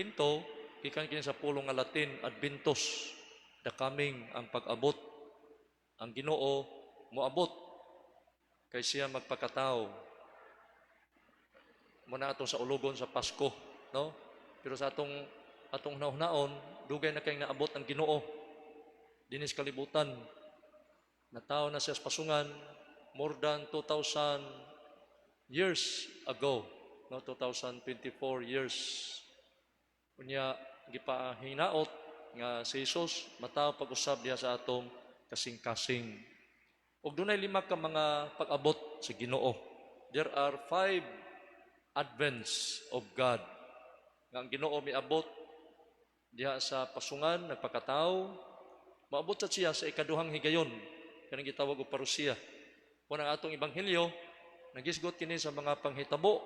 Advento gikan kini sa pulong nga Latin adventus, the coming, ang pag-abot. Ang Ginoo moabot kay siya magpakatao. Mao na atong saulogon sa Pasko, no? Pero sa atong naon, dugay na kay naabot ang Ginoo dinhi sa kalibutan. Natawo na siya sa pasungan more than 2,000 years ago, no? 2024 years. Unya gipahinaot nga si Jesus matawo pag-usab diha sa atong kasing-kasing. Ug dunay lima ka mga pag-abot sa Ginoo. There are five advents of God. Nga ang Ginoo miabot diha sa pasungan, nagpakatao, maabot sa siya sa ikaduhang higayon, kanang gitawag og parousia. Kung ang atong ebanghelyo, nagisgot kini sa mga panghitabo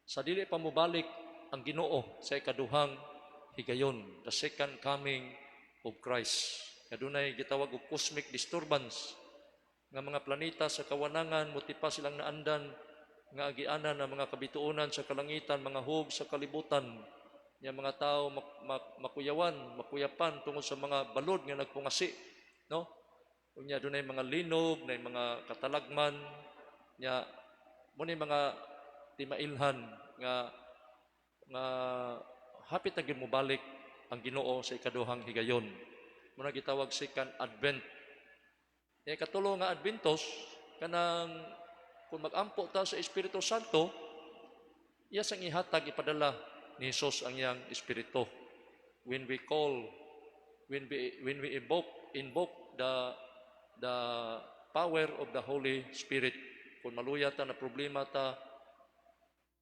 sa dili pa mobalik ang Ginoo sa ikaduhang higayon, the second coming of Christ. Kadunay gitawag og cosmic disturbance nga mga planeta sa kawanangan motipa silang naandan nga agianan ang mga kabituonan sa kalangitan, mga hug sa kalibutan. Nya mga tao makuyawan, makuyapan tungod sa mga balod nga nagpungasi, no? Unya dunay mga linog, nay mga katalagman, nya mo ni mga timailhan nga nga hapit na gyud mobalik ang Ginoo sa ikaduhang higayon. Mao na gitawag second advent. Nya ikatulo nga adventos, kanang kung magampo ta sa Espiritu Santo, iya sang ihatag, ipadala ni Jesus ang iyang Espiritu. When we call, when we invoke the power of the Holy Spirit, kung maluya ta, na problema ta,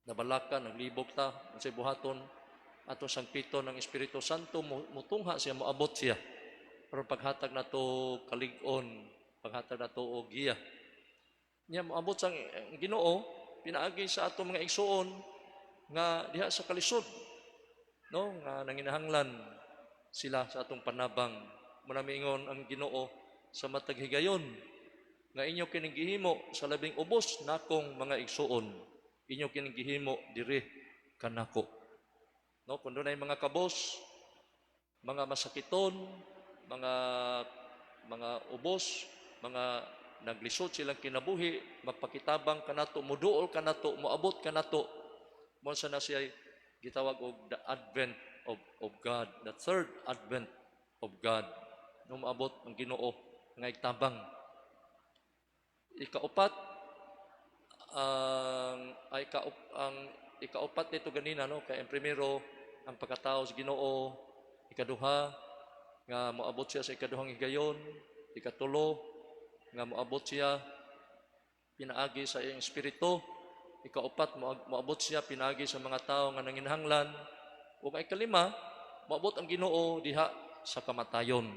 nabalaka, naglibog ta, unsay buhaton, ato sangpiton ng Espiritu Santo, mutungha siya, moabot siya. Pero paghatag nato kalig-on, paghatag nato og giya. Nya moabot sang ang Ginoo pinaagi sa ato mga igsuon nga diha sa kalisod, no, nga nanginahanglan sila sa atong panabang. Mao na miingon ang Ginoo, "Sa matag higayon nga inyo kining gihimo sa labing ubos nakong mga igsuon, inyo kining gihimo diri kanako." No, kung dunay mga kabos, mga masakiton, mga ubos, mga naglisod silang kinabuhi, magpakitabang kanato, muduol kanato, moabot kanato. Mo sa na siya gitawag og the advent of God, the third advent of God. No, moabot ang Ginoo nga igtabang. Ikaupat ang ay kaup, ang ikaupat nito ganina, no, kay ang primero ang pagkatao sa Ginoo, ikaduha nga moabot siya sa ikaduhang higayon, ikatulo nga moabot siya pinaagi sa iyang espiritu, ikaupat moabot siya pinaagi sa mga tao nga nanginahanglan, ug ang ikalima, moabot ang Ginoo diha sa kamatayon.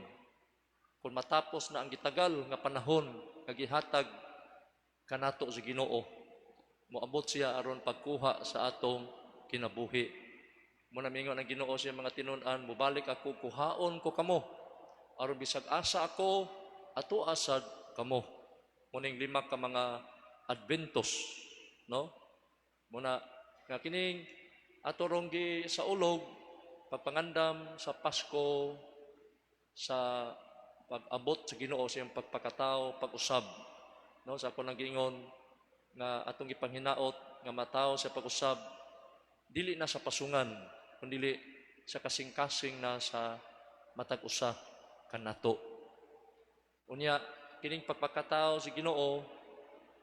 Kung matapos na ang gitagal nga panahon nga gihatag kanato sa Ginoo, moabot siya aron pagkuha sa atong kinabuhi. Mao na mingon ang Ginoo sa mga tinun-an, "Mobalik ako, kuhaon ko kamo aron bisag asa ako, ato asad kamo." Mao ning lima ka mga adventos, no? Mao na nga kining ato rong gi saulog pagpangandam sa Pasko, sa pag-abot sa Ginoo, sa iyang pagpakatao, pag-usab, no? Sa ako nang giingon nga atong gipanghinaot nga matawo sa pag-usab dili na sa pasungan kundi sa kasing-kasing na sa matag usa kanato. Unya kining pagpakatao sa Ginoo,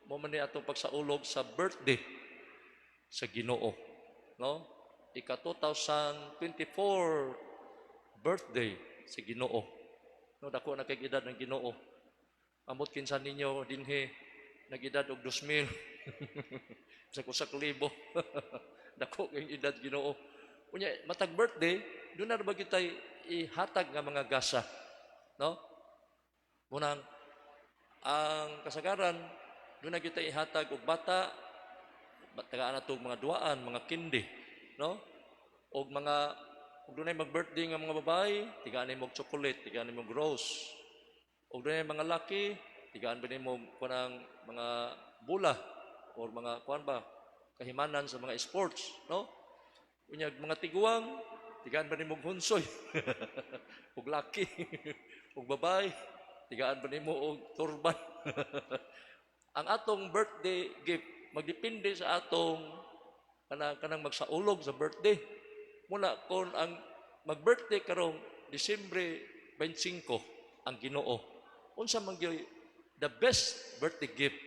mao man ni atong pagsaulog sa birthday sa Ginoo, no? Ika 2024 birthday sa Ginoo, no? Dako na kay edad ng Ginoo. Amot kinsa ninyo dinhi nag-edad og 2000 sa usa ka libo. Dako kay edad Ginoo. Unya matag birthday duna ra ba kitay ihatag nga mga gasa, no? Munang ang kasagaran duna kita ihatag og bata, tagaan nato og mga duaan, mga candy, no? Og mga ug dunay mag-birthday nga mga babae, tigaan nimo og chocolate, tigaan nimo og rose. Og dunay mga laki, tigaan ba nimo kanang mga bula or mga kuan ba, kahimanan sa mga sports, no? Unyag mga tiguang, tigaan ba nimo og hunsoy? Og laki, og babae, tigaan ba nimo og turban? Ang atong birthday gift magdepende sa atong kanang magsaulog sa birthday. Muna kung ang mag-birthday karong Disyembre 25 ang Ginoo, unsa man gyud the best birthday gift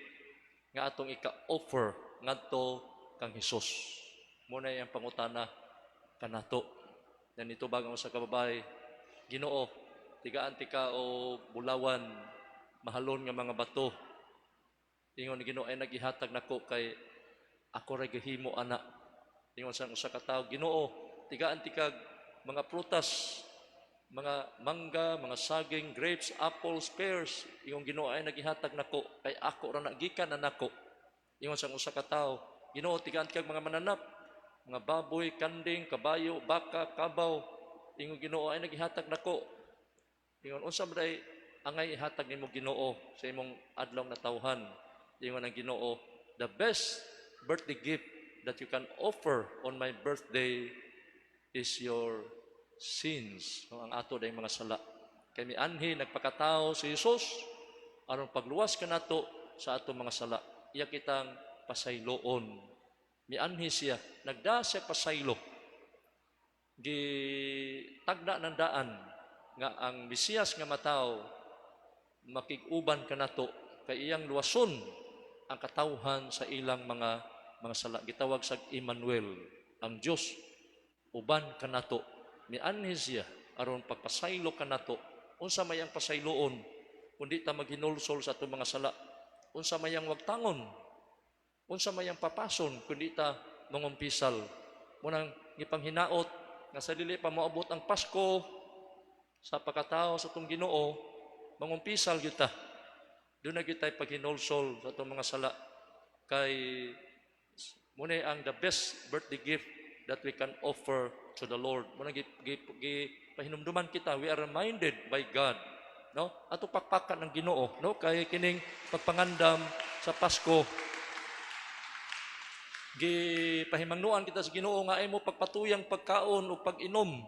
nga atong ika-offer ngadto kang Hesus? Muna iyang pangutana kanato. Yan ito bagang usa ka babae, "Ginoo, tigaan tika o bulawan, mahalon nga mga bato." Ingon ni Ginoo, "Ay nagihatag nako kay ako ray gahimo ana." Ingon sa usa ka tawo, "Ginoo, tigaan tikag mga prutas, mga mangga, mga saging, grapes, apples, pears." Ingon Ginoo, "Ay nagihatag nako kay ako ra na gikan na nako." Ingon sa usa ka tawo, "Ginoo, tigaan tikag mga mananap, mga baboy, kanding, kabayo, baka, kabaw." Ingon Ginoo, "Ay nagihatag nako." Ingon, "Unsa man day angay ihatag nimo, Ginoo, sa imong adlaw na tawhan?" Ingon ang Ginoo, "The best birthday gift that you can offer on my birthday is your sins." No, ang ato day mga sala. Kay mianhi, nagpakatao si Jesus aron pagluwas kanato sa ato mga sala. Iya kitang pasayloon. Mianhi siya, nagda siya pasaylo. Gitagda ng daan nga ang Mesiyas nga matawo makig-uban kanato kay iyang luwason ang katawhan sa ilang mga sala. Gitawag sa Emmanuel, ang Dios uban kanato. Mianhi siya aron pagpasaylo kanato. Unsa may ang pasayloon kundi ta maghinulsol sa atong mga sala? Unsa may ang wagtangon? Unsa may ang papason kundi ta mangumpisal? Munang gipanghinaot nga sa dili pa moabot ang Pasko sa pagkatao sa atong Ginoo, mangumpisal gyud ta. Duna gyud tay paghinulsol sa atong mga sala kay muna ang the best birthday gift that we can offer to the Lord. Muna gi pahinumduman kita, we are reminded by God, no? Ato pakpakan ng Ginoo, no? Kay kining pagpangandam sa Pasko, gipahimangnuan kita sa Ginoo nga ay mo pagpatuyang pagkaon o pag-inom,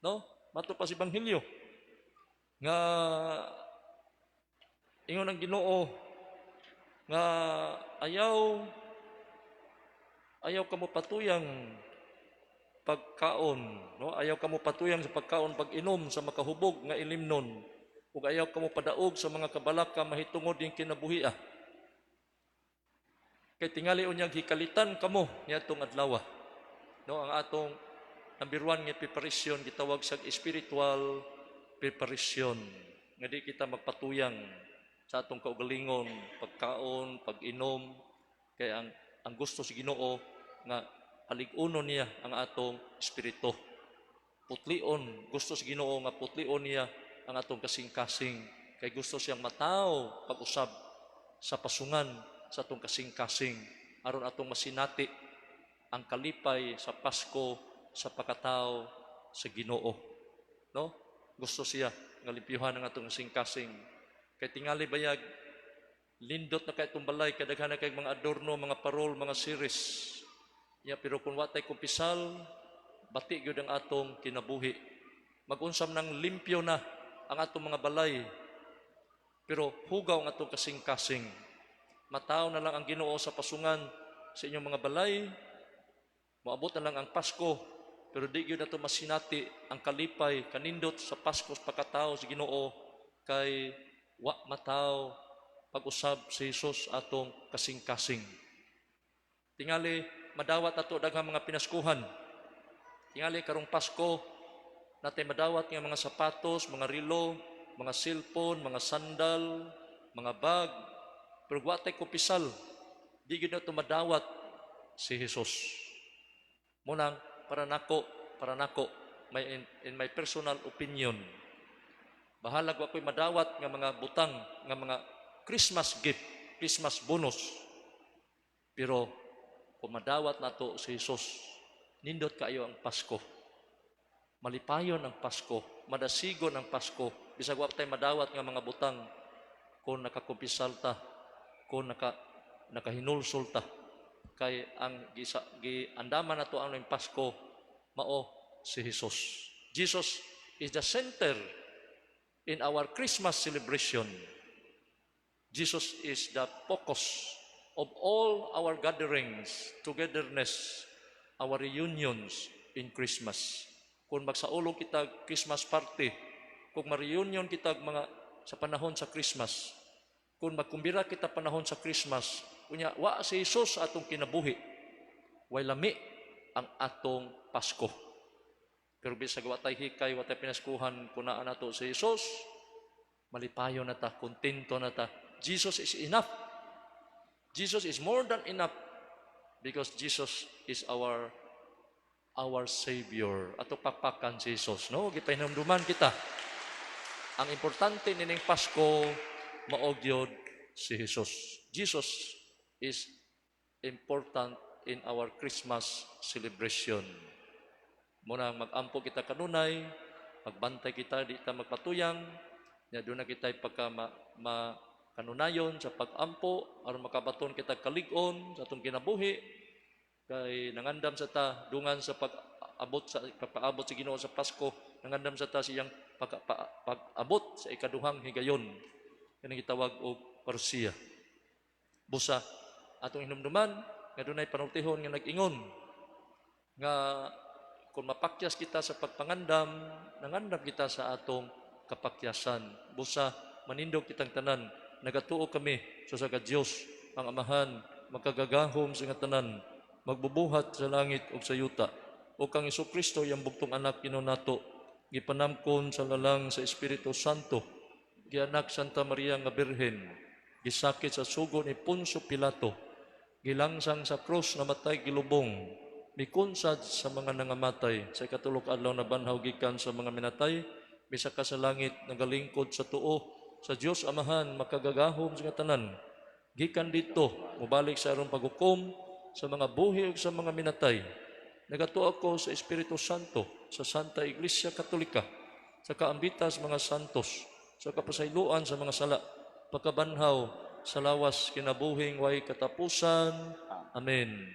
no? Mato pa sa Ebanghelyo nga ingon ang Ginoo nga ayaw kamo patuyang pagkaon, no? Ayaw kamo patuyang sa pagkaon, pag-inom sa makahubog nga ilimnon ug ayaw kamo padaog sa mga kabalaka mahitungod ning kinabuhia kay tingali unyag hikalitan kamo niadtong adlaw, no? Ang atong number 1 nga preparation gitawag sa spiritual preparation nga di kita magpatuyang sa atong kaugalingon, pagkaon, pag-inom, kay ang gusto sa Ginoo nga palig-unon niya ang atong espiritu. Putlion, gusto sa Ginoo nga putlion niya ang atong kasing-kasing kay gusto siyang mataw pag-usab sa pasungan sa atong kasing-kasing aron atong masinati ang kalipay sa Pasko sa pagkatao sa Ginoo. No? Gusto siya nga limpyuhan ang atong kasing-kasing. Kay tingali bayag lindot na kay itong balay, kadaghan na kay mga adorno, mga parol, mga series. Ya, pero kung wa tay kumpisal, bati gyud ang atong kinabuhi. Mag-unsam ng limpyo na ang atong mga balay, pero hugaw ang atong kasing-kasing. Mataw na lang ang Ginoo sa pasungan sa inyong mga balay, moabot na lang ang Pasko, pero di gyud nato masinati ang kalipay kanindot sa Pasko sa pagkatao sa Ginoo kay wa mataw pag-usab si Jesus atong kasing-kasing. Tingali madawat ato daghang mga pinaskuhan. Tingali karong Pasko natay madawat nga mga sapatos, mga relo, mga cellphone, mga sandal, mga bag, pero wa tay kumpisal. Di gyud nato madawat si Jesus. Munang para nako, in my personal opinion, bahalag wa ko'y madawat nga mga butang, nga mga Christmas gift, Christmas bonus. Pero kung madawat nato si Jesus, nindot kaayo ang Pasko. Malipayon ang Pasko, madasigon ang Pasko. Bisag wa tay madawat nga mga butang kung nakakumpisal ta, kung nakahinulsol ta. Kay ang giandaman nato ang Pasko. mao si Jesus. Jesus is the center in our Christmas celebration. Jesus is the focus of all our gatherings, togetherness, our reunions in Christmas. Kung magsaulog kita Christmas party, kung ma-reunion kita mga sa panahon sa Christmas, kung magkumbira kita panahon sa Christmas, unya wa si Jesus sa atong kinabuhi, way lami ang atong Pasko. Pero bisag wa tay hikay, wa tay pinaskuhan, kung naa nato si Jesus, malipayon na ta, kontento na ta. Jesus is enough. Jesus is more than enough because Jesus is our Savior. Ato pakpakan si Jesus, no? Gipahinumduman kita. Ang importante nining Pasko, mao gyud si Jesus. Jesus is important in our Christmas celebration. Muna mag-ampo kita kanunay, magbantay kita, di ta magpatuyang, nya duna kita pagka ma kanunayon sa pag-ampo aron makabaton kita kalig-on sa atong kinabuhi, kay nangandam sa ta dungan sa pag-abot sa pagpaabot sa Ginoo sa Pasko, nangandam sa ta siyang pag-abot sa ikaduhang higayon, kanang gitawag og parousia. Busa atong hinumduman nga dunay panultihon nga nag-ingon nga kung mapakyas kita sa pagpangandam, nangandam kita sa atong kapakyasan. Busa manindog kitang tanan. Nagatuo kami sa usa ka Dios, ang Amahan, makagagahom sa nga tanan, magbubuhat sa langit ug sa yuta. O kang Kristo, iyang bugtong anak, Ginoo nato, gipanamkon sa lalang sa Espiritu Santo, gianak Santa Maria nga Birhen, gisakit sa sugo ni Poncio Pilato, gilangsang sa krus, namatay, gilubong, mikunsad sa mga nangamatay, sa ikatulo ka adlaw nabanhaw gikan sa mga minatay, misaka sa langit, nagalingkod sa tuo sa Dios Amahan makagagahom sa tanan. Gikan didto, mobalik sa aron paghukom sa mga buhi ug sa mga minatay. Nagatuo ako sa Espiritu Santo, sa Santa Iglesia Katolika, sa kaambita sa mga santos, sa kapasayloan sa mga sala, pagkabanhaw sa lawas, kinabuhing way katapusan. Amen.